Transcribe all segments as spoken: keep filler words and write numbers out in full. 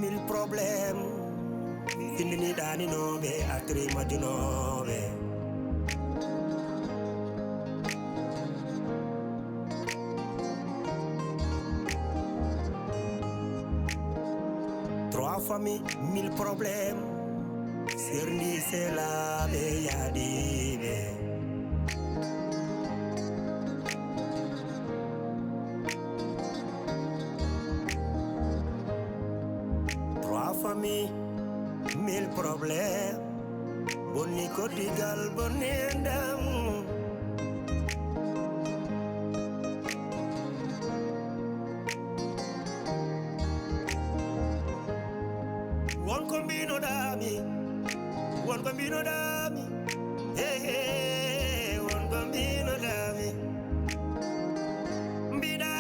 Mille problèmes. Findini ɗaninooɓe, atri majjunooɓe. Trois familles, mille problèmes. Serndi selaaɓe yaadiiɓe. Trois familles, mille problèmes. Bonni koddigal, bonni enɗam. Won ko mbinoɗaami, won ko mbinoɗaami, he, he, won ko mbinoɗaami. Mbiɗa,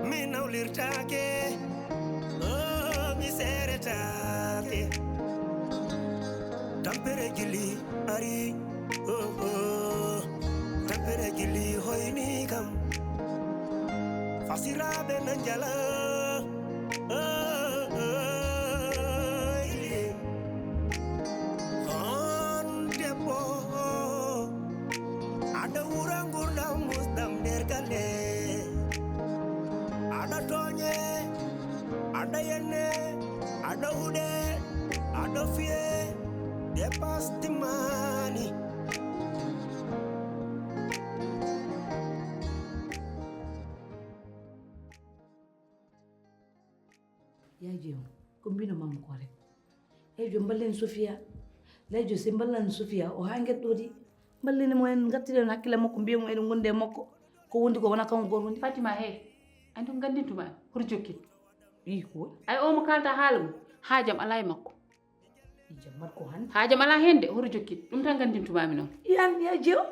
mi nawlirtaake, oh, mi seeretaake. Tampere jilli ari, oh, oh. Tampere jilli hoyni kam. Fasiraaɓe na njala, oh, oh, oh. On debbo, aɗa wura ngurdam musɗam nder galle. Aɗa tooñe, aɗa yenne, aɗa huɗe, aɗa fiye, dépasse timmaani. Yaaji on, ko mbino maam ko rek. Yaaji on, mballen Sofia. Yaaji on, si mballan Sofia, o haa ngel ɗoɗi. Mballini mo en, ngattiɗen hakkille makko, mbiyen mo eɗen ngondi e makko. Ko wondi ko wona kanko gooto wondi. Fatima, he, anndi ko nganndintuma, hoto jokkit. Ii, ko woni? Ay, o mo kaalta haala mum, haajam alaa e makko. Ii, jam mbaɗ ko hannde. Haajam alaa heen de, hoto jokkit. Ɗum tan nganndintuma mi noon. Ii, an, yaa jeew.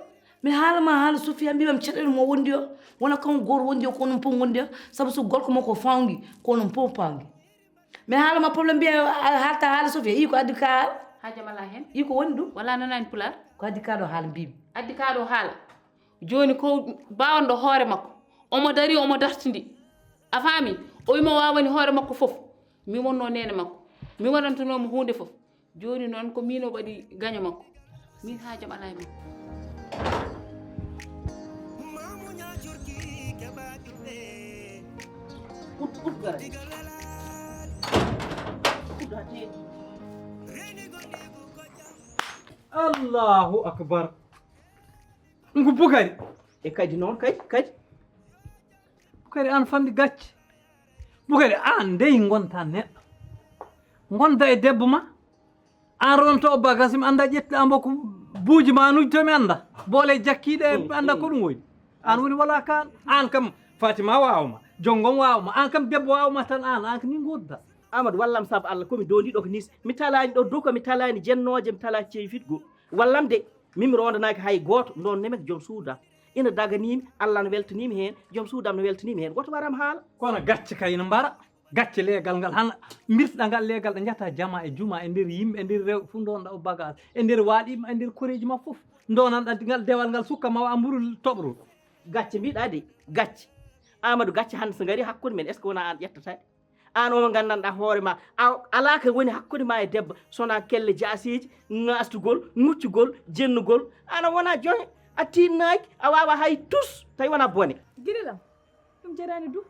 Mi haala ma haala Sofia, mbiya mi caɗeele mo wondi o. Wona kanko gooto wondi o, ko onon fof ngondi o. Sabu so gorko makko fawngi, ko onon fof fawngi. Mi haala ma problème, mbiya a haalta haala Sofia. Ii, ko addi ka haala? Haajam alaa heen. Ii, ko woni ɗum? Wala nanaani pulaar. Ko addi ka ɗo haala mbimi. Addi ka ɗo haala. Jooni ko bawanɗo hoore makko. Omo dari, omo dartindi. A faami? O wima wawani hoore makko fof. Mi wonno neene makko. Mi waɗantuno mo huunde fof. Jooni noon ko min o waɗi gaño makko. Min haajam alaa e makko. Ut, ut garay. Ut ha teeɗi. Allahu akbar. Ngu Bukari. E kadi noon, kadi, kadi. Bukari, an famɗi gacce. Bukari, an dey ngonta neɗɗo. Ngonda e debbo ma. An ronto o bagasi mi anda ƴetta ambo ko buuji ma nuj to mi anda. Boole jakkiɗe mi anda ko ɗum woni. An woni wala kan. An kam Fatima wawa ma. Jongon wawa ma. An kam debbo wawa ma tan an. An ko ni ngodda. Amadou, wallam sabu Allah, ko mi dondiɗo ko nis. Mi talani ɗo duka, mi talani jennooje, mi talani ceyfitgo. Wallam de, min mi rondanaaki hay gooto, ɗon nemek joom suuda. Ina daganimi, Allah no weltanimi heen, joom suudam no weltanimi heen. Woto waram haala. Kono gacce kay ina mbara. Gacce leegal ngal, hana mbirtiɗa ngal leegal, ɗa njata jama e juma, e nder yimɓe, e nder rewɓe, fof ndonɗa o bagage, e nder waaɗi ma, e nder koreeji ma fof. Ndonanɗa ngal dewal ngal sukka ma wa mburu toɓro. Gacce mbiɗa de, gacce. Amadou, gacce hannde so ngari hakkunde men, est-ce que wona an ƴettata ɗe? An o mo nganndanɗaa hoore ma, a alaa ko woni hakkunde ma e debbo, so wonaa kelle jaaseeji, ŋaastugol, ŋuccugol, jennugol. An a wonaa joñe, a tiinnaaki, a waawaa hay tus, tawi wonaa bone. Gila lam, ɗum jaraani du,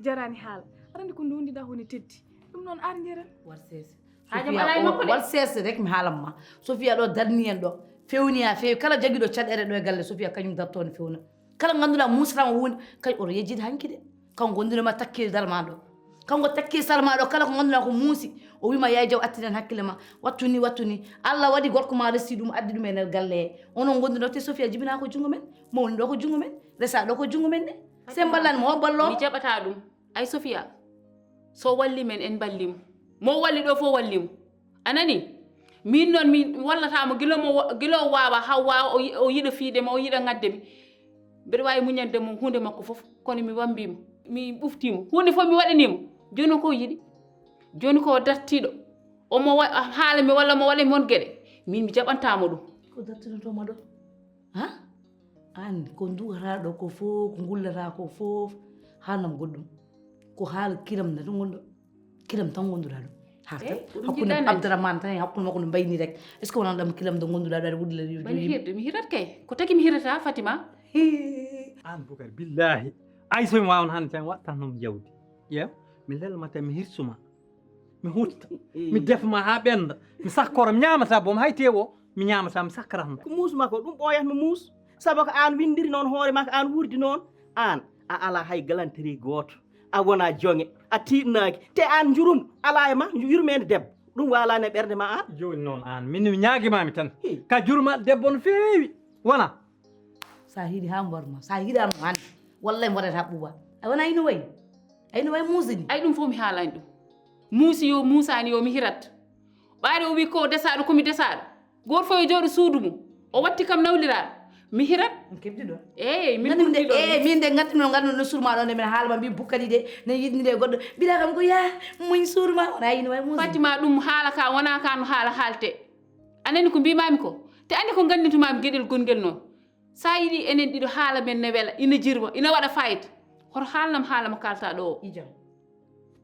jaraani haala. Aɗa anndi ko ndondiɗaa woni teddi. Ɗum noon ar njeren. War seese. Haajam alaa e makko de. War seese rek mi haalan ma. Sofia ɗo darni en ɗo. Fewni ha feewi. Kala jagiɗo caɗeele ɗo e galle Sofia kañum darto ne fewna. Kala ngannduɗaa muusata mo huunde, kay oto yejjid hanki de. Kanko gonduno ma takkiri dal ma ɗo. Kanko takkiri sal ma ɗo, kala ko ngannduɗaa ko muusi, o wima yaay jaw attinen hakkille ma. Wattu ni, wattu ni. Allah waɗi gorko ma resi ɗum, addi ɗum e nder galle he. Onon gonduɗo te Sofia jibina ko junngo men, mawni ɗo ko junngo men, resa ɗo ko junngo men de. Se mballan mo, o ballo. Mi jaɓata ɗum. Ay Sofia, so walli men en balli mo. Mo walli ɗo fof walli mo. A nani? Min noon mi wallata mo gila mo wa-, gila o waawa, haa waawa, o yi-, o yiɗa fiide ma, o yiɗa ŋadde mi. Mbeɗa waawi muñande mo huunde makko fof, kono mi wambi mo. Mi ɓufti mo. Huunde fof mi waɗani mo. Jooni ko o yiɗi. Jooni ko o dartiiɗo. Omo wa-, haala mi walla mo waɗa mi won geɗe. Min mi jaɓanta mo ɗum. Ko dartinotoo ma ɗo? Ha? Aan ko nduwata ɗo ko fof, ko ngullata ko fof, haalnam goɗɗum. Ko haala kiram na ɗum wonɗo. Kilam tan wonduɗaa ɗum. Harta. Hakkunde Abdourahmane tan e hakkunde makko no mbayni rek. Est ce que wonaa ɗam kilam ɗo ngonduɗaa ɗo aɗa wuddila yo? Bani hirde mi hirat kay. Ko taki mi hirata Fatima? An Bukari billahi. Ay so mi waawno hannde tan waɗtan noon jawdi. Ƴeew, mi lelma tan mi hirsuma. Mi hutta. Mi defma haa ɓennda. Mi sakkora mi ñaamata boom hay tewo mi ñaamata mi sakkaratma. Ko muus makko ɗum ɓooyatma muus. Sabu ko aan winndiri noon hoore maa ko aan wuurdi noon. Aan a alaa hay galanterie gooto. A wonaa joŋe. A tiiɗnaaki. Te aan njurum alaa e ma yurmeende debbo. Ɗum waalaani e ɓernde ma aan. Jooni noon aan min mi ñaagimaami tan. Ka jurmaɗ debbo no feewi. Wona. Sa hiɗi haa mborma sa hiɗaano hannde wallay mboɗata ɓuuɓa. A wona ino wayi. Ayno wayi muusini. Ay ɗum fof mi haalani ɗum. Muusi yo muusaani yo mi hirat. Ɓaade o wi ko desaaɗo komi desaaɗo. Gooto fof yo jooɗo suudu mum. O watti kam nawliraaɗo. Mi hirat. Kebdi ɗo. Eey min ɓurdi ɗo. Eey min de nganndi no nganndi no surma ɗo nde min haalma mbi bukkani de ne yiɗni de goɗɗo. Mbiɗa kam ko ya muñ surma wona yino wayi muusi. Fatima ɗum haala ka wona ka no haala haalte. A nani ko mbimami ko. Te anndi ko nganndintumaami geɗel gonngel noon. Sa yiɗi enen ɗiɗo haala men ne wela ina jirwa ina waɗa fayida. Hoto haalnam haala mo kalta ɗo o. Ijam.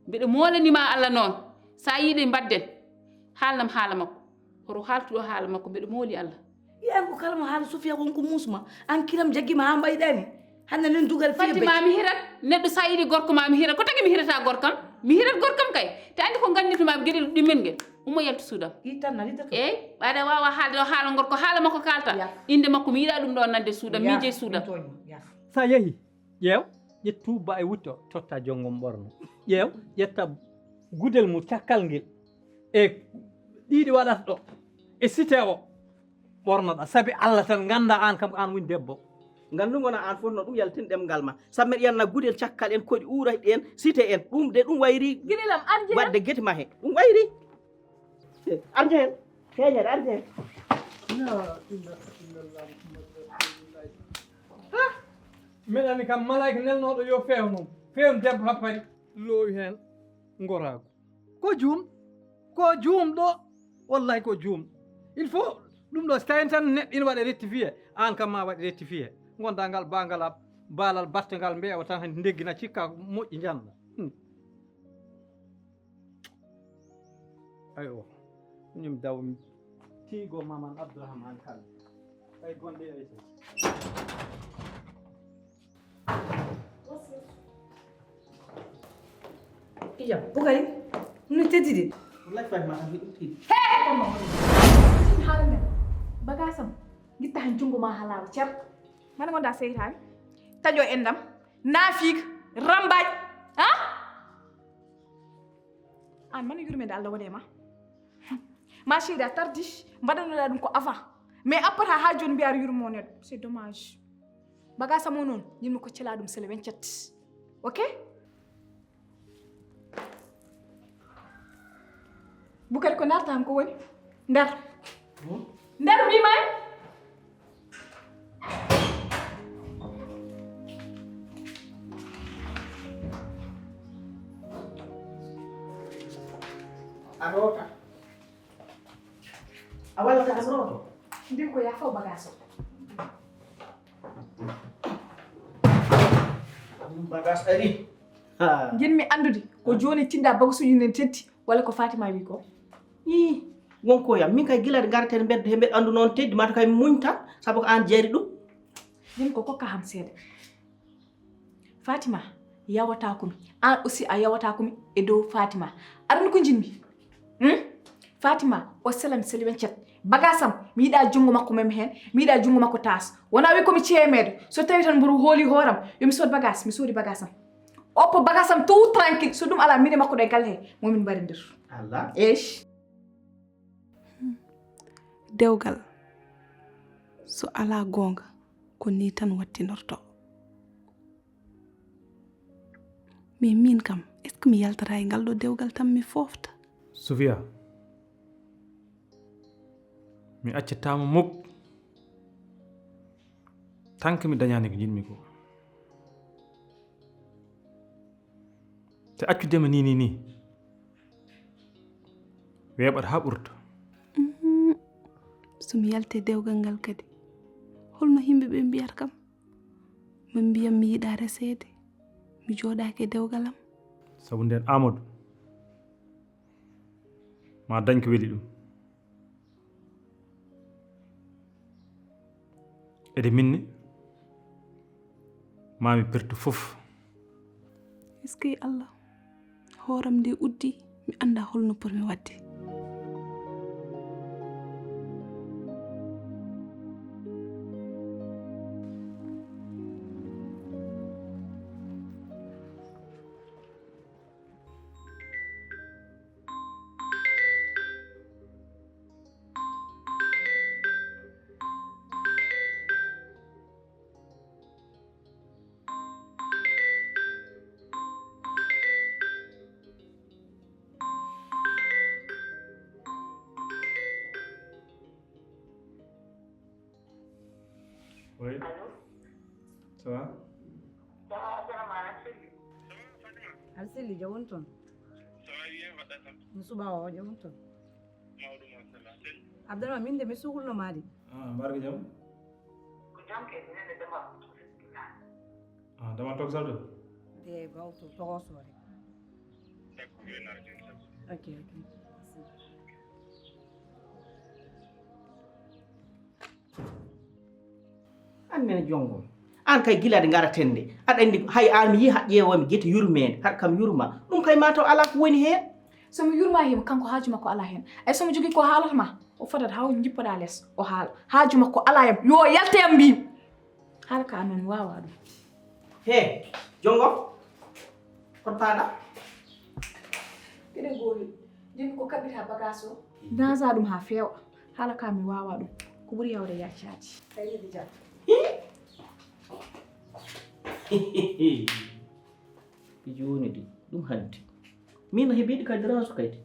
Mbeɗa moolanima Allah noon. Sa yiɗi mbadden haalnam haala makko. Hoto haaltuɗo haala makko mbeɗa mooli Allah. Yiyan ko kala mo haala Sofiya wonko muusma an kilam jaggima ha mbayɗani. Hannde nen dugal fiye fatima mi hirat. Neɗɗo sa yiɗi gorko ma mi hirat ko tagi mi hirata gorkam. Mi hirat gorkam kay. Te anndi ko nganndintumaami geɗel ɗimmen ngel. Ummo yaltu suudam. Itanna lidda to. Eey ɓaade wawa haalde o haala ngor ko haala makko kalta. Inde makko mi yiɗa ɗum ɗo nande suudam min jeyi suudam. Sa yehi ƴeew ƴettu ba e wutto totta jonngo ɓorno. Ƴeew ƴetta gudel mum cakkal ngel e ɗiɗi waɗata ɗo e site o. Ɓornoɗa sabi Allah tan ngannda aan kam ko aan woni debbo. Nganndu ngona aan fof no ɗum yaltin ɗemngal ma sabu mbeɗa yiyanna gudel cakkal en koɗi uurayɗi en site en ɗum de ɗum wayri. Giɗilam arje wadde geti ma he ɗum wayri. Arje hen feeñere arje hen. Mbeɗa anndi kam malayka nelnooɗo yo feew noon feewn debbo happari loowi heen ngoraagu. Ko juum ko juumɗo. Wallahi ko juum. Il faut ɗum ɗo so tawii tan neɗɗo ina waɗa rectifié aan kam ma waɗ rectifié. Gonda ngal bangal a baalal batte ngal mbeewa tan hande ndeggina cikka moƴƴi njanda. Ay o ñum daw tiigo maman Abdourahmane kala ay gonde ay. Ijam bukari no teddi de. Wallahi fay ma tan hiɗum teddi. Hey kono haalne bagasam gitta han jungo ma halawa cer. Mana gonda seytani taƴo endam nafiik rambaaj. Ha an mana yurmede Allah waɗe ma. Ma chérie a tardi mbaɗanoɗa ɗum ko avant mais après ha joni mbiya aɗa yurmo neɗɗo c'est dommage. Bagage am o noon yinmi koccela ɗum sele wencet. Ok. Bukari ko darta am ko woni nder nder mbima en. A roota. A wallata am rooto. Ndin ko yaafo bagage o. Bagage ari. Jinmi andude ko joni tinda bagasuji nden tetti walla ko Fatima wi ko. Ii, wonko yam min kay gila de garten beddo he mbed andu non teddi mata kay muñta sabu ko an jeeri dum. Min ko kokka ham seede. Fatima yawata ko mi an aussi a yawata ko mi e dow Fatima. Aɗa ko jinmi. Hmm? Fatima o selam seli wen cet bagasam mi yiɗa jungo makko mem hen mi yiɗa jungo makko tas wona wi komi ceemeedo so tawi tan mburu hooli hooram yomi sood bagas mi soodi bagasam oppo bagasam tout tranquille so ɗum ala mine makko ɗo e galle he momin mbarindir allah esh. Dewgal so alaa goonga ko nii tan wattinortoo. Mais miin kam est ce que mi yaltataa e ngal ɗoo dewgal tan mi foofta? Sofia, mi accataa ma muk. Tant que mi dañaani ko njiɗmi ko. Te accude ma ni ni ni weeɓat haa ɓurta. So mi yalti e dewgal ngal kadi holno yimɓe ɓe mbiyata kam? Ɓe mbiyam mi yiɗaa reseede mi jooɗaaki e dewgal am. Sabu nden Amadou ma dañ ko weli ɗum. Ede minne, ma mi pertu fof. Eskey Allah, hooram nde uddi, mi annda holno potmi waɗde. Oui. Allô? Ça va? Ça va, Abdourahmane, aɗa selli? Aɗa selli, jawon toon? Ça va bien, mbaɗɗa tan? Mi suɓa o, jawon toon? Mawɗum, machallah. Selli? Abdourahmane, min de mi sukulno ma de. Ah, mbarka jam? Ko jam kay, minen de dama. Ah, dama toksal ɗo? De bawto tokoso rek. D'accord, yo nar joni tan. Ok, ok. Merci. An nene jongo. An kay gila de ngaraten de. Aɗa andi hay an mi yi haɗ ƴeewa mi gete yurmeende. Haɗ kam yurma. Ɗum kay ma taw ala ko woni heen. So mi yurma himo kanko haaju makko ala heen. Ay so mo jogii ko haalata ma. O fadat haw jippoɗa les. O haala. Haaju makko ala yam. Yo yalte yam mbimi. Haala ka noon mi wawa ɗum. He, jongo. Kon paɗa. Geɗe goowi. Joni ko kaɓɓita bagage o. Nasa ɗum ha feewa. Haala ka mi wawa ɗum. Ko ɓuri yawde yaccaade. Tawi mi jam. Hi. Joni de, ɗum hanti. Min heɓiɗi kadi rasu kadi.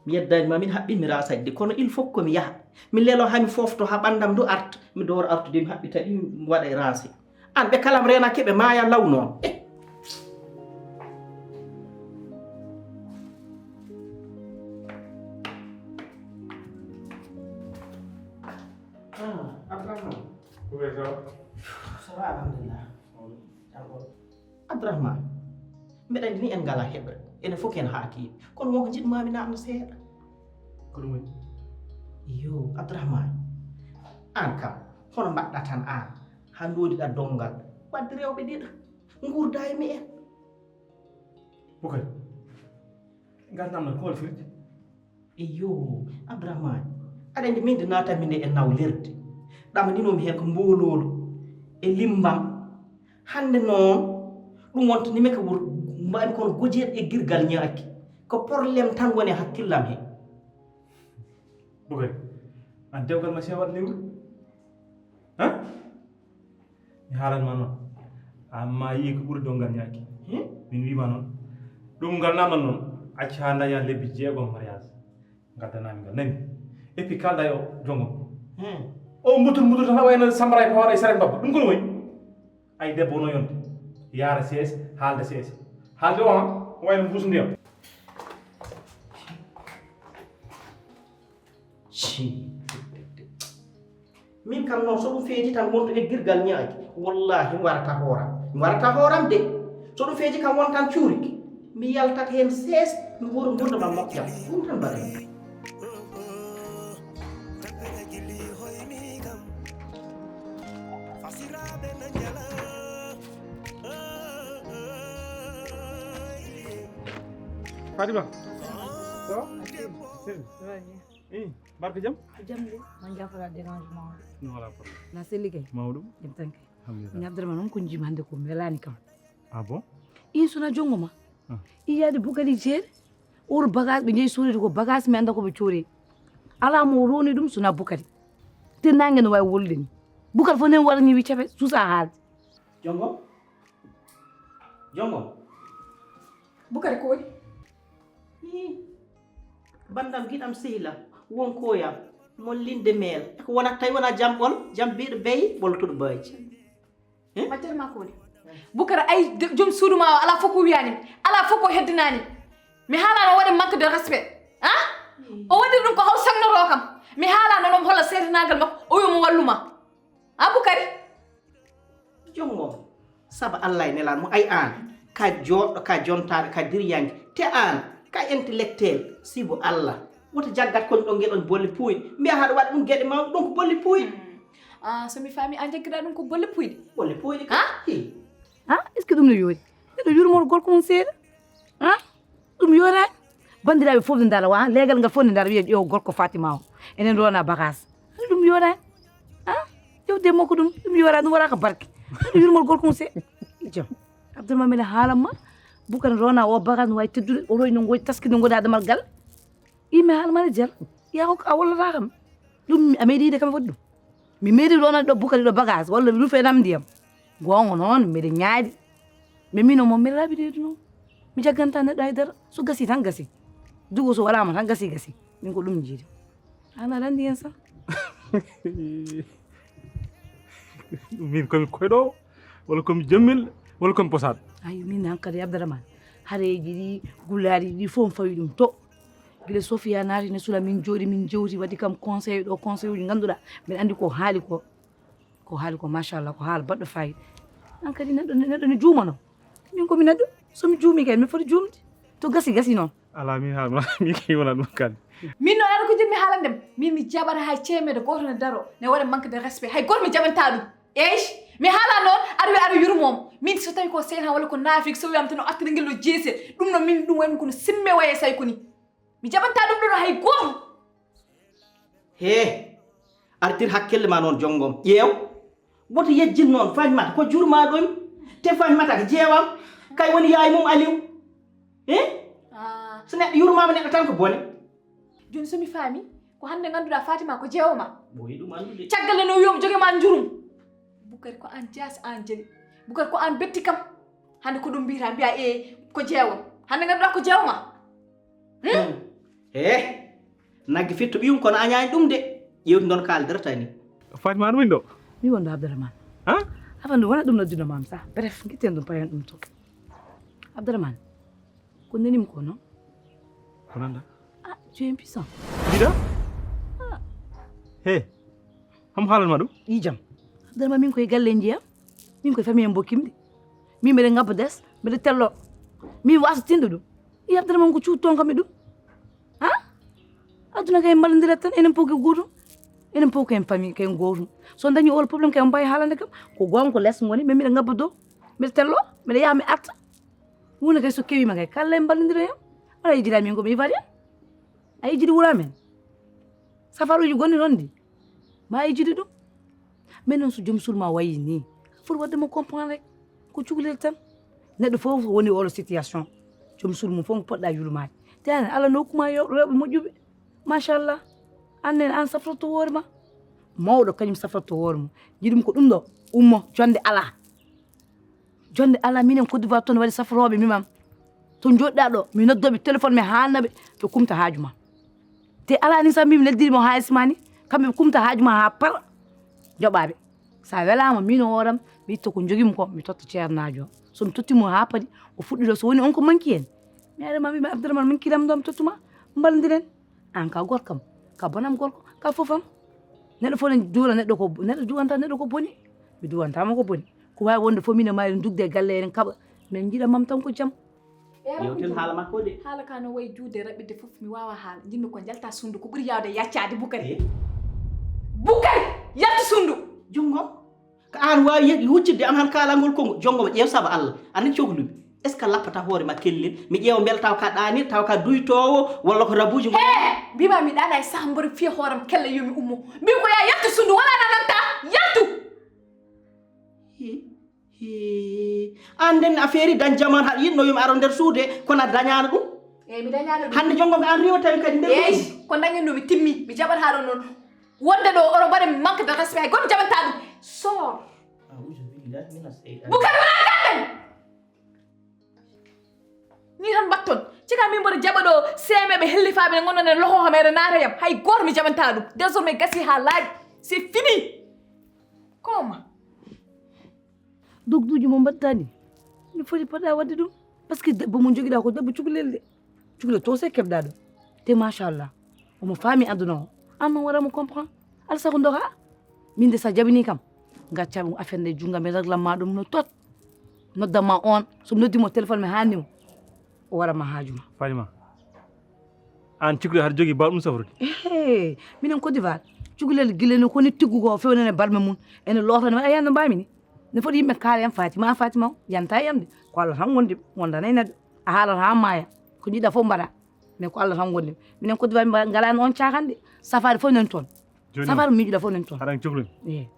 Mi yeddaani ma, min haɓɓi mi rasaji de, kono il faut ko mi yaha. Mi lelo ha mi fofto ha ɓandam ndu arta. Mi dowro artude mi haɓɓita ɗi mi waɗa e ranse. An ɓe kalam renake ɓe maaya law noon. Eh. Ah, Abdourahmane. Ko ɓe taw? Ça va, alhamdulillah. Jam ɓolo. Abdourahmane, mbeɗa anndi ni en ngalaa heɓre. Enen fof ko en haakiiɓe. Kono wonko njiɗ-maa mi naamno seeɗa. Ko ɗum woni? Iyo, Abdourahmane. Aan kam, hono mbaɗɗa tan aan? Haa ndoodiɗa donngal. Waɗde rewɓe ɗiɗo. Nguurda e mi en. Bukari. Ngal naamnal ko hol firti? Iyo, Abdourahmane, aɗa anndi min nde naatami nde e nawlirde. Ɗamaninomi heen ko mbooloolo e limmbam. Hannde noon, ɗum wonta ni men ko wuro, mbaɗmi kono gojeeɗo e girgal ñaaki. Ko problème tan woni e hakkillam heen. Bukari, aan dewgal ma sewaat lewru? Han? Mi haalan ma noon. Amma yii ko ɓuri donngal ñaaki. Hin? Min wii ma noon. Ɗum ngal naamnal noon. Acca haa ndaña lebbi jeegom mariage. Ngaddanami ngal. Nani? Et puis kalɗa e o jongo. Hin? O mbutur mbutur tan a wayno sambara e pawara e saren babba. Ɗum kono woy. Ay debbo wono yonde. Yaara seese, haalda seese. Haalde o han, o wayno mbuusu ndiyam. Cii. Min kam noon, so ɗum feeji tan wonto e girgal ñaaki, wallahi mi warata hooram. Mi warata hooram de. So ɗum feeji kam won tan cuurki. Mi yaltat heen sees, mi wuro ngurnda ma moƴƴam. Ɗum tan mbaɗami. Fatima. Ça va? Sel. Ça va bien. Eh, barka jam? Jam de, man jafara dérangement. No wala problème. Na selli kay? Mawɗum. Jam tan kay. Alhamdulillah. Ñabdere ma noon ko jim hannde ko melani kam. Ah bon? In sona jongo ma. Ah. I yaade Bukari jeere. Or bagage ɓe jeeyi soorede ko bagage mi annda ko ɓe coori. Ala mo roni ɗum sona Bukari. Te nange no wawi wolude ni. Bukari fof nen wara ni wi cafe susa haalde. Jongo? Jongo? Bukari ko woni? Ih, bandam giɗam sehila, wonkoyam, mon linde meel. Ko wonat tawi wona jam ɓol, jam biɗo beyi, ɓol tuɗo baaji. Eh? Majjere ma ko woni? Bukara ay de-, joom suudu ma o, ala fof ko wiyani, ala fof ko heddinani. Mi haalano waɗi manque de respect. Ha? O waɗi ɗum ko haw sagnoto kam. Mi haalano noon holla seedanagal makko, o wiya mo walluma. Ha Bukari? Jongo, saba Allah e nelaɗo mo ay an. Ka jooɗɗo, ka jontaaɗo, ka diryanke. Te aan, ka intellectuel, sibu Allah. Woto jaggat kon ɗon ngel on bolle puuyɗe. Mbiya haɗa waɗa ɗum geɗe mawɗe, ɗum ko bolle puuyɗe. Ah, so mi faami, aan jaggiraa ɗum ko bolle puuyɗe? Bolle puuyɗe ka. Ha? Hi. Ha? Est-ce que ɗum no yoori? Miɗo yurmor gorko mum seeɗa. Ha? Ɗum yooraani. Banndiraaɓe fof no ndaara wa, leegal ngal fof no ndaara wiya ƴeew gorko Fatima o. Enen rona bagage. Ɗum yooraani. Ha? Ƴewde makko ɗum, ɗum yooraani, ɗum waɗaaka barke. Miɗo yurmor gorko mum seeɗa. Jam. Abdourahmane mbiɗa haalan ma, Boucar rona o bagage no waawi teddude, o roy no ngoy taski no ngoɗa damal gal. Ii mi haala ma ne jal. Ya ko a wallata kam. Ɗum a meeɗi yiide kam waɗi ɗum. Mi meeɗi rona ɗo Boucar ɗo bagage walla mi rufe nam ndiyam. Goonga noon mbiɗa ñaaɗi. Mais min o mo mbiɗa raɓi reedu noon. Mi jagganta neɗɗo hay dara. So gasi tan gasi. Dugo so waɗaama tan gasi gasi. Min ko ɗum jiidi. An aɗa anndi heen sah. Min komi koyɗo walla komi jammel walla komi posaɗo. Ayi min hankadi Abdourahmane hareeji ɗi gulaari ɗi fof mi fawi ɗum to gila Sofia naati ne sula min jooɗi min jewti waɗi kam conseil ɗo conseil uji ngannduɗaa mbiɗa anndi ko haali ko ko haali ko machallah ko haala baɗɗo fayida hankadi neɗɗo neɗɗo ne juumano min komi neɗɗo somi juumi kay mi foti juumde to gasi gasi noon ala min haal min kay wona ɗum kadi min noon aɗa ko jiɗmi haalande ma min mi jaɓata hay ceemeede gooto ne daro ne waɗa manque de respect hay gooto mi jaɓanta ɗum eyi mi haala noon aɗa wi aɗa yurmoom min so tawi ko seytan walla ko naafik so wiyam tan o artiri ngel o jeese ɗum no min ɗum waymi kono simme waye say koni mi jaɓanta ɗum ɗono hay gooto he artir hakkille ma noon jongom ƴeew woto yejjin noon fañmata ko jurmaɗomi te fañmata ko jeewam kay woni yaay mum aliw e so neɗɗo yurmama neɗɗo tan ko bone joni somi faami ko hande ganduɗa fatima ko jeewo ma ɓooyi ɗum andude caggal nde no wiyomo joge ma jurum bukari ko an jaasi an jeli bukari ko an betti kam hande ko ɗum mbiyata mbiya e ko jeewo hande ganduɗa ko jeewo ma e nagge fitto ɓiyum kono añani ɗum de ƴewti ɗon kaldata ni fatima an woni ɗo mi wonɗo abdourahmane ha afa ɗum wona ɗum noddino mam sa bref guitten ɗum payon ɗum to abdourahmane ko nenimi ko non ko nanda ah tu es impuissant mbiɗa he hamo haalanma ɗum i jam abdourahmane min koye galle jeeyam min koye famille mbokkim ɗi min mbeɗa ngabba des mbeɗa tello min wasa tinde ɗum i abdourahmane ko cuuɗi toon kam e ɗum ha aduna kay mballodirat tan enen fof ko gootum enen fof ko en famille ko en gootum so dañi ol problème kay mbawi haalande kam ko goonga ko les ngoni mais mbiɗa ngabba dow mbiɗa tello mbiɗa yaha mi arta hunde kay so kewima kay kala en mballodira hen wala yejjira min komi ivoirien a yejjiri wuura men safaruji gonɗi ɗon ndi ma yejjiri ɗum mais noon so joom suudu ma wayi ni foti wadde mo comprendre rek ko cukalel tan neɗɗo fof woni oɗo situation joom suudu mum fof ko poɗɗa yurmaade te anen allah no hokkuma rewɓe moƴƴuɓe machallah annen an safrotto hoore ma mawɗo kañum safrotto hoore mum jiɗum ko ɗum ɗo ummo jonde ala jonde ala minen Côte d'Ivoire toon waɗi safrooɓe mimam to joɗɗa ɗo mi noddoɓe téléphone mi haalnaɓe ɓe kumta haaju ma te ala ni sa mbimi neddiri mo haalis ma ni kamɓe ɓe kumta haaju ma ha par joɓaɓe sa welama min o oram mi itta ko jogimi ko mi totta ceernaajo o somi totti mo ha paadi o fuɗɗi ɗo so woni on ko manki en mi arima mbimi abdourahmane min kiram ɗo mi tottuma mbalodiren an ka gorkam ka bonam gorko ka fofam neɗɗo fof ne juula neɗɗo ko neɗɗo juwanta neɗɗo ko boni mi duwantama ko boni ko wawi wonde fof minen ma eɗen dugde e galle eɗen kaɓa min jiiɗa mam tan ko jaam yewten haala makko de haala ka no wayi juude raɓɓiɗde fof mi wawa haala jinmi ko jalta sunndu ko ɓuuri yawde yaccade bukari bukari yaltu sunndu jungo ko an wawi huccitde am han kalangol kongo jongo ma ƴeew saabu allah anen cohlumi est ce que lappata hoore ma kellel mi ƴeewa mbela taw ka ɗani taw ka duytowo walla ko rabuji he mbima mi ɗana e saaha mboɗo fiya hooram kella yomi ummo mbimi ko ya yaltu sunndu wala nananta yaltu Hii, an nden affaire dañ jaman haɗa yiɗno yum aro nder suude kono a dañano ɗum eyyi mi dañano ɗum hande jongo ko an riwa tawi kadi nder eyyi ko dañanno mi timmi mi jaɓata ɗo noon wonde ɗo oɗo mbaɗa mi manque de respect hay goto jaɓanta ɗum sor bukari wona kallen ni tan mbatton cika min mboɗo jaɓa ɗo seemeɓe hellifaɓe ne gonno nen loho meɗe naata yam hay goto mi jaɓanta ɗum désormais gasi ha laaɓi c'est fini koma dogduji mo mbaɗɗani no foti poɗa wadde ɗum par ce que debbo mo joguiɗa ko debbo cukalel de cukalel to se keɓɗa ɗum te machallah omo faami aduna o amma waɗa mo comprend alaa sago doga min de sa jaɓini kam gacca ɗum affaire nde junga mi raglan ma ɗum no tot Noddan ma on, so mi noddi mo téléphone mi haalni mo, o waɗan ma haaju ma. Fatima, aan cukalel haɗa jogii baawɗo ɗum safrude? Ehe, minen Côte d'Ivoire, cukalel gila no koni tiggu ko fewnene barme mum, ene lootani ma, a yiyan no mbaami ni. Ne foti yimɓe kaala yam Fatima, Fatima o yanta yam de, ko Allah tan wondi, wondanay neɗɗo, a haalata haa maaya, ko njiɗɗa fof mbaɗa, mais ko Allah tan wondi. Minen Côte d'Ivoire min ngalani on caakan de, safaade fof nani toon. Jooni safaade miijuɗa fof nani toon. Haɗa cukalel? Ehe.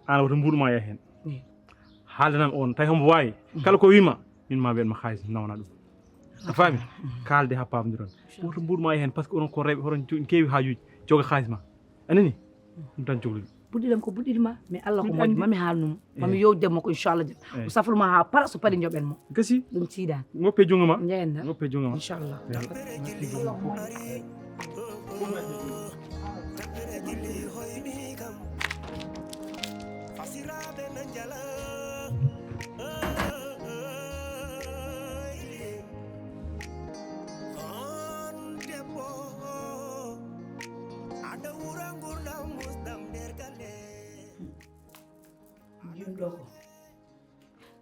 Aan wota mbuuɗu ma yah heen. Ehe. Haaldanam on, tawi hombo waawi, kala ko wiima, min ma mbiyan ma haalis nawna ɗum. A faami? Kaalde haa paamdiron. Woto mbuuɗu ma yah heen, par ce que onon ko rewɓe, hoto on keewi haajuuji, joga haalis ma. A nani? Ɗum tan cukalel. Buɗɗiɗam ko buɗɗiɗi ma, mais Allah ko moƴƴo, mami haalnum, mami yewde makko inchallah. O safru ma haa para, so paɗi njoɓen mo. Gasi. Ɗum tiiɗa. Ngoppe junngo ma. Njeyenda. Ngoppe junngo ma. Inchallah. Jimɗo ko.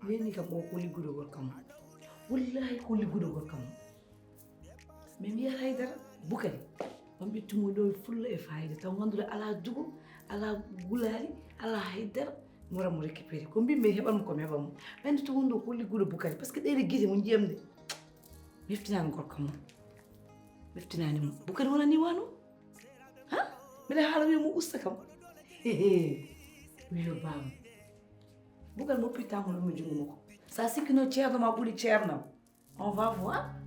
Wiyani kam o ko ligguɗo gorko mum. Wallahi ko ligguɗo gorko mum. Min mbiyata haydara Bukari. On ɓe tumuɗo e fulla e fayida taw ngannduɗa ala dugo, ala gulaali, ala haydara. Mi wara mo récupéré ko mbimmi heɓan mo komi heɓan mo. Ɓen tumuɗo ko ligguɗo Bukari parce que ɗeɗe gite mo njiyam de. Meftinani gorko mum. Meftinani mo. Bukari wona ni wano? Ha? Mbiɗa haala wiya mo usta kam. Wiyo baaba. Bugal mo pitta mo ɗum e junngo makko. Sa sikkino ceerno ma ɓuri ceernam. On va voir.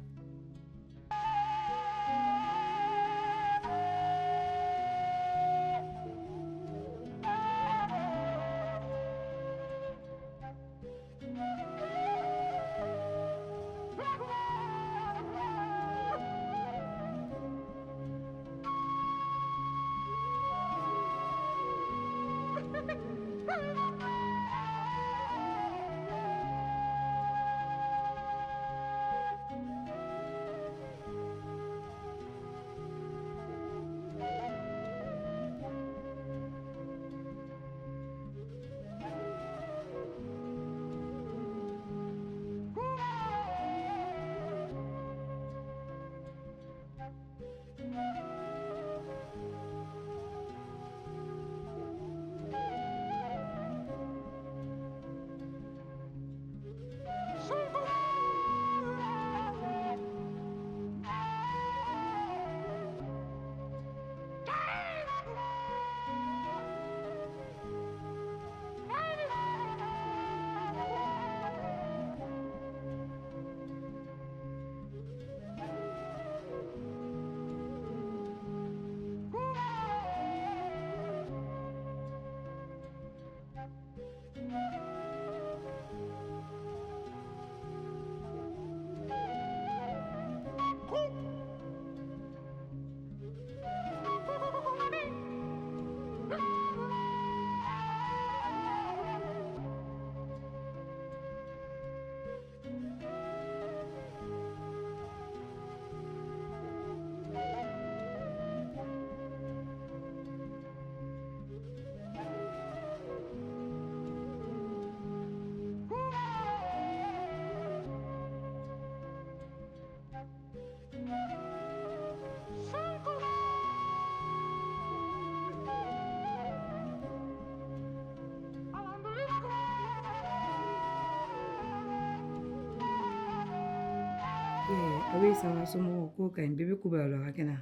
Eh, ah oui, ça va, somo ko kañ bébé Kuba lo hakena.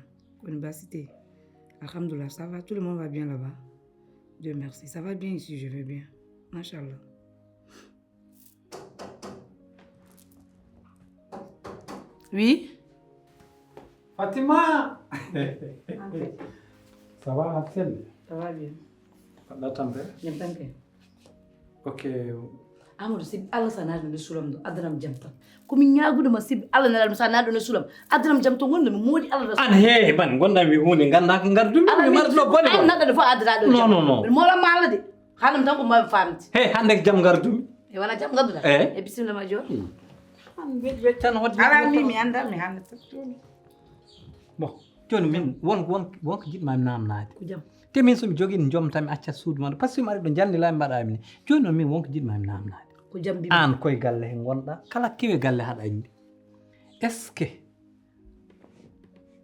Kon basité. Alhamdulillah, ça va, tout le monde va bien là-bas. Dieu merci, ça va bien ici, je vais bien. Machallah. Oui. Fatima. Ça va, Axel? Ça va bien. Mbaɗɗa tampere? Jam tan kay. Ok. Amadou, sibi Allah sa naati ɗo sulam ɗo, addanam jam tan. Ko min ñaagude ma sibi Allah naati ɗo, sa naati ɗo sulam, addanam jam tan wonde mi moodi Allah. An he ban gonda mi hunde ganda ko ngardumi. Ala mi marno bone. An naɗɗo fof addata ɗo. Non, non, non. Mi mola ma Allah de. Hanam tan ko mbawi famde. He hande ko jam ngardumi. E wona jam ngadduɗa. Eh. E bisimilla ma joni. An wet wet tan hot. Ala mi mi anda mi hande tan joni. Bon, joni min won won won ko jiɗma mi namnade. Ko jam. Te min somi jogui joom tan mi acca suudu ma parce que mi ari ɗo jandi la mi mbaɗa mi. Joni noon min won ko jiɗma mi namnade. Ko jam mbiimi. Aan koye galle he ngonɗaa, kala kewe galle haɗa anndi. Est-ce que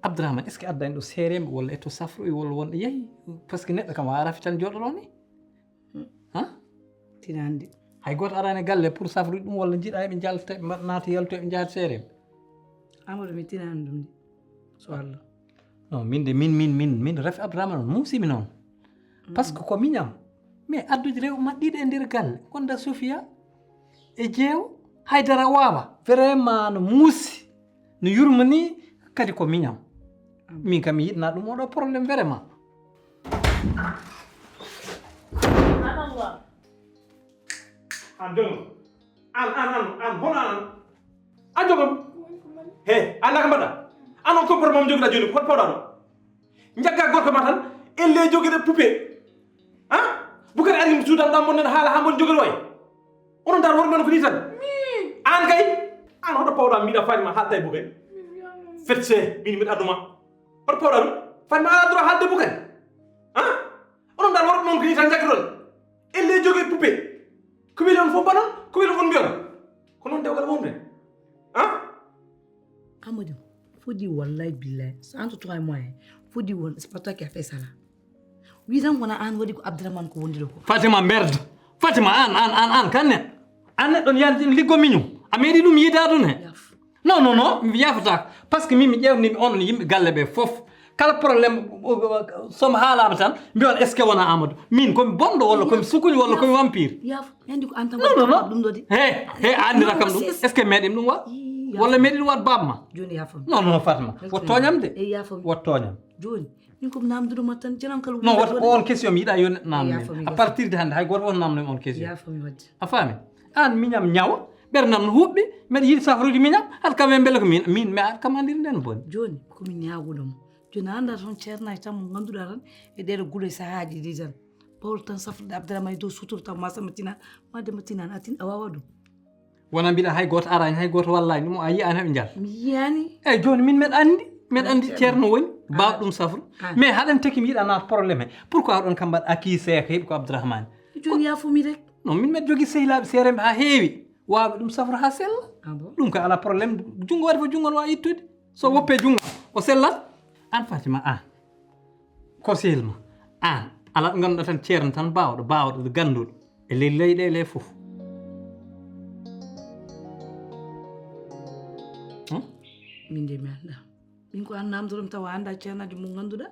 Abdourahmane, est-ce que addani ɗo seereemɓe walla e to safroy walla wonɗo yahi? Parce que neɗɗo kam waawaa rafi tan jooɗo ɗo ni. Ha? Tinaande. Hay gooto araani e galle pour safrude ɗum walla njiɗa eɓe njalta, eɓe mbaɗa naata yalto, eɓe njaha seereemɓe. Amadou, mi tinaani ɗum de. So Allah. Non, min de, min, min, min, min, rafi Abdourahmane on muusimi noon. Parce que ko miñam. Mais addude rewɓe maɓɓe ɗiɗo e nder galle. Gonda Sofia e Jeewo. Haydara waawa. Vraiment no muusi. No yurmini kadi ko miñam. Min kam mi yiɗna ɗum oɗo problème vraiment. Subhanallah. An jogo. An, an, an, an, hono an. An jogo. He, an naka mbaɗa? An on ko problème jogiɗa joni, hol pawɗa ɗo? Njagga gorko ma tan, elle jogiɗo poupée. Ha? Bukari ari suudan ɗam mon nen haala ha mon jogiɗo way. Onon dar worɓe mon ko ni tan. An kay, an hoto pawɗa mbiɗa Fatima haalta e Bukari. Fetse, min mbiɗa aduma. Hoto pawɗa ɗum? Fatima ala droit haalde Bukari. Ha? Onon dar worɓe mon ko ni tan jaggi ɗon. Elle jogi poupée. Ko weli on fof mbaɗon, ko weli on mbiyon. Ko noon dewgal wonde. Ha? Amadou, fodi wallahi billahi. Entre toi et moi, fodi won, c'est pas toi qui as fait ça là. Wi tan wona an waɗi ko Abdourahmane ko wondi ɗo ko. Fatima merde. Fatima an, an, an, an, kanne. An neɗɗo on yaltin liggo miñum. A meeɗi ɗum yiidaade ɗum he? Yaf. Non, non, non, mi yafata. Parce que min mi ƴeewnimi onon yimɓe galle ɓe fof. Kala problème, somo haalama tan, mbiyon est-ce que wona Amadou? Min komi bonɗo walla komi sukuni walla komi vampire? Yaf. Mi anndi ko an tan. Non, non, non. Ɗum ɗo de. He, he, a anndira kam ɗum. Est-ce que meeɗim ɗum wa? Walla meeɗi ɗum wat baaba ma? Joni yafo mi. Non, non, Fatima. Wot tooñam de. Wot tooñam. Joni. Min ko mi namdude ma tan, jaram kala. Non, wata ko on question mi yiɗa yo neɗɗo namdo min. À partir de hannde, hay gooto won namdo on question. Yaafomi wadde. A faami? An miñam ñawa, ɓernam no huɓɓi, mbeɗa yiɗi safrude miñam, haɗa kam e mbele ko min, min, mi aɗa kam anndiri nden boni. Jooni, ko mi ñaaguɗo mo. Jooni a anndaa toon ceernaaji tan mo ngannduɗaa tan, e ɗeɗo gulo e sahaaji ɗi tan. Bawol tan safrude Abdourahmane e dow suturu taw ma sama tina, ma dema tinan, a tin, a waawa ɗum. Wona mbiɗa hay gooto araani, hay gooto wallaani ɗum, a yiyaani heɓe njal. Mi yiyaani. Eyyi, jooni min meɗa anndi, meɗa anndi ceerno woni, baawɗo ɗum safru. Mais haɗen teki mi yiɗa naat problème he. Pourquoi oɗon kam mbaɗa accusé ko heɓi ko Abdourahmane? Jooni yaafumi rek. Non, min meɗa jogii sehilaaɓe seereemɓe haa heewi. Waawɓe ɗum safru haa sella. Ah bon? Ɗum ko alaa problème. Junngo waɗi fof junngo no waawi ittude. So woppee junngo, o sellat. An Fatima, an. Ko sehil ma. An. Alaa ɗo ngannduɗaa tan ceerno tan baawɗo, baawɗo, gannduɗo. E ley leyɗeele fof. Hmm? Min de mi anndaa. Min ko an namdoton tawa a anndaa ceernaajo mo ngannduɗaa.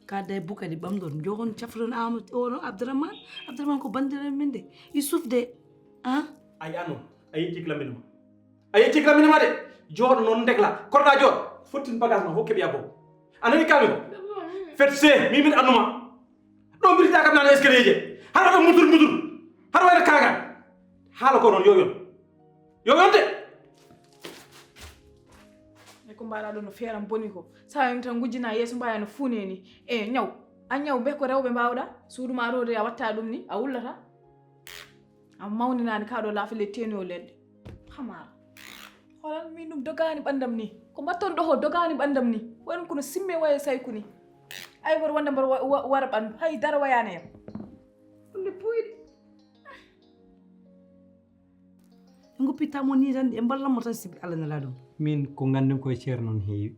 Ka day Bukari ɓamɗon. Jogon cafron Amadou, o no Abdourahmane. Abdourahmane ko banndiraaɓe min de. Youssouf de. Ah? Ay ano, a yetti klamini ma. A yetti klamini ma de. Jooɗo noon ndekla. Korɗa jooɗo. Fottin bagage ma hokke ɓiya bow. A nani kalmi ko? Fet se, mi min annuma. Ɗo mbirta kam nana escalier je. Hara ɗo mutur mutur. Hara wayno kaga. Haala ko noon yo yon. Yo yon de. E ko mbaɗa ɗo no feeram boni ko. Sa yon tan ngujjina yeeso mbaya no fuune ni. E ñaw. A ñaw be ko rewɓe mbawɗa. Suudu ma ɗo de a watta ɗum ni. A wullata. A mawninaani kaa ɗo laafa le teeni o leɗɗe. Hamaara. Xoolal min ɗum dogaani ɓanndam ni. Ko mbatton ɗo ho dogaani ɓanndam ni. Won kono simme waye sayku ni. Ay wor wonde mbar wa- wa- wara ɓanndu. Hay dara wayaani yam. Ɗum de puyɗi. Ɓe ngoppitta mo ni tan, ɓe mballan mo tan sibi Allah nela ɗum. Min ko nganndumi koye ceerno noon heewi.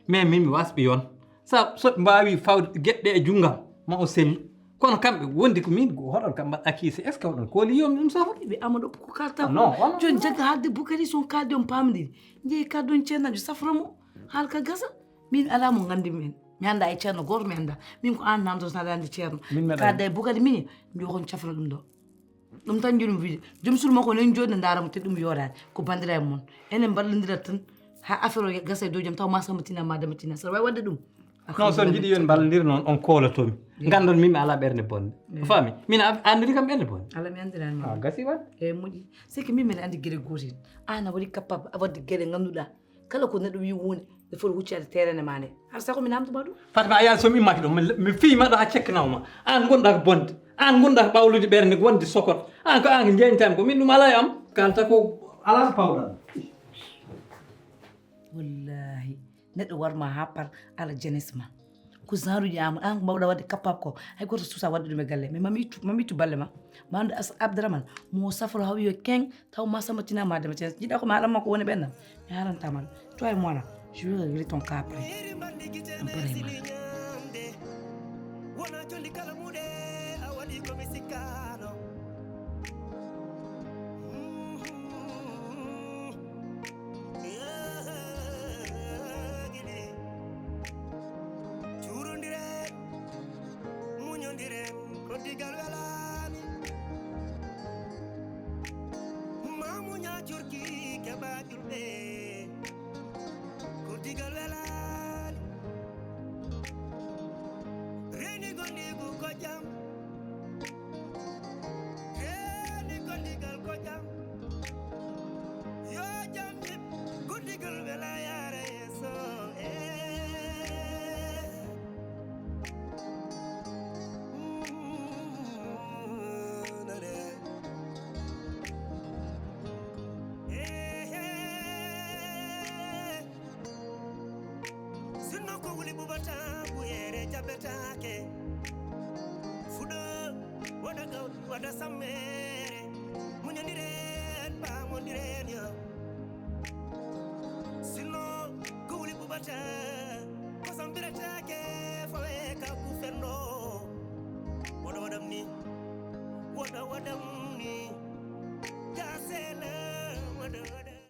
Mais min mi wasɓe yon. Sa so ɓe mbaawi fawde geɗɗe e junngam, ma o sellu. Kono kamɓe wondi ko min, ko hoɗon kam mbaɗa accusé, est-ce que hoɗon kooli yom ɗum safo? Ɓe ama ɗo ko kalta ko. Non, on- Jooni jagga haalde Bukari son kalde on paamdiri. Njeyi kalde on ceernajo safra mo, haal ka gasa. Min alaa mo nganndi min. Mi anndaa e ceerno gooto mi anndaa. Min ko aan namdoto tan aɗa anndi ceerno. Min mbeɗa Kalde e Bukari min, njokon cafra ɗum ɗo. Ɗum tan njiɗmi wiide. Joom suudu makko nen jooɗi ne ndaara mo, te ɗum yooɗaani. Ko banndiraaɓe mon. Enen mballondira tan haa affaire o gasa e dow jam, taw ma Samba Tina, ma Demba Tina. Saɗa waawi waɗde ɗum? Non, so on njiɗi yo en mballondir noon, on kooloto mi. Nganndon min mi alaa ɓernde bonde. A faami? Min a anndiri kam ɓernde bonde. Alla mi anndiraani ma. A gasi waɗ. E moƴƴi. C'est que min mbeɗa anndi geɗe gootel. Aan a waɗi capable a waɗde geɗe ngannduɗaa. Kala ko neɗɗo wi huunde, nde foti huccaade terrain ma nde. Hara sago mi namdo ma ɗum. Fatima, a yaani so mi immaki ɗo, mi, mi fiyi ma ɗo haa cekkanaw ma. Aan ngonɗaa ko bonde. Aan ngonɗaa ko ɓawlude ɓernde, wonde sokot. Aan ko aan ko njeñtam ko, min ɗum alaa e am. Kalta ko alaa ko pawɗa. Wallahi, neɗɗo war ma haa par ala jeunesse ma. Ko genre uji an, an ko mbawɗa waɗde capable ko, hay goto suusa waɗde ɗum e galle. Mais mamitu, mamitu balle ma. Ma andu Abdraman, mo safro hawi yo keng, taw ma sama tina ma dema tina. Jiɗa ko ma alam ma ko woni ɓenna. Mi haranta man. Toi moi là, je vais régler ton cas après. An paray ma. Cuurondiren, muñondiren, ko digal welaani. Ma muña curki keɓa julɓe, ko digal welaani. Reeni gondigu ko jam, reeni gondigal ko jam. Yo jam ñib, gondigal wela yaara yeeso, eh. Mm, nane. Eh, eh. Sinno ko wuli ɓuɓata, ɓuyere jaɓetaake. Fuɗo, waɗa gawri, waɗa sammere. Muñondiren, paamondiren yo. Sinno ko wuli ɓuɓata,